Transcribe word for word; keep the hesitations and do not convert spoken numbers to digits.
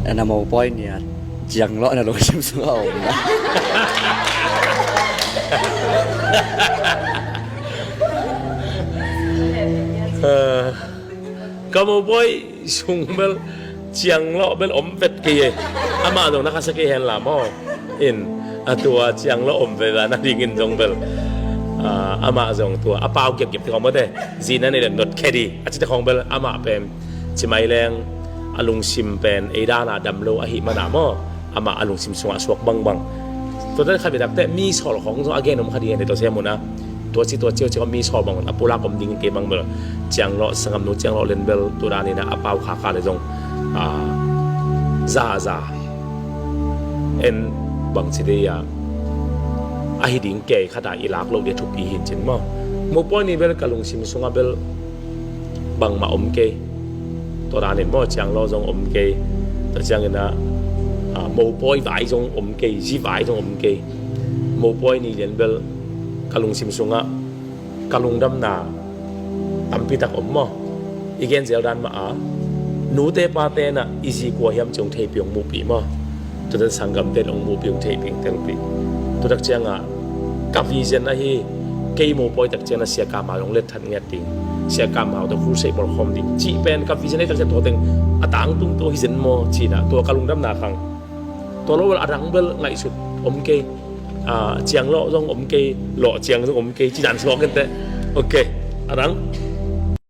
Na mopawi ni-a cianglawh na lungsim sungah a om na? Ka mopawi sung bel cianglawh bel om vet kei e. Amah zong na khasia kei hen la maw? In, a tua cianglawh om ve zan a dingin zong bel, ah, amah zong tua a pau giapgiap te khawng maw te, zina nei le not khedi a ci te khawng bel amah pen ci mai leng a lungsim pen ei dan a dam lo ahih mana maw, amah a lungsim sungah suak bangbang. Tuate khat biatak te mi sawl khawng zong a gen om kha ding e, tua sia muna tua ci tua ci tua ci mi sawl bang a pulak om ding kei bang bel, cianglawh sanggam nu cianglawh len bel tua dan ina a pau khaka le zong, ah, za za en bang ci dei a, ahi ding kei khata i lak lo dia thupi hin cin maw? Mopawi ni bel ka lungsim sungah bel bangmah om kei. Tua danin maw, cianglawh zong om kei. Tua ciangin ah, ah, mopawi vai zong om kei, zi vai zong om kei. Mopawi ni lian bel ka lungsim sungah ka lungdamna tampitak om maw? I gen zel dan mah a, nute pate na i zi kua hiam ci hong theipih hong muhpih maw? Tuate sanggamte na hong muhpih hong theipih hong telpih. Tutak ciangah ka vision ahi, kei mopawi tak ciangah Sia Kam Hau hong let that ngiat ding, Sia Kam Hau tawh crusade bawl khawm ding cih pen ka vision ahi tak ciang tua teng a tangtung tua hi zen maw cihna tua ka lungdamna khang. Tua lo bel a dang bel ngaihsut om kei. Ah, cianglawh zong om kei, lawh ciang zong om kei, ci dan suak kente. Ok, a dang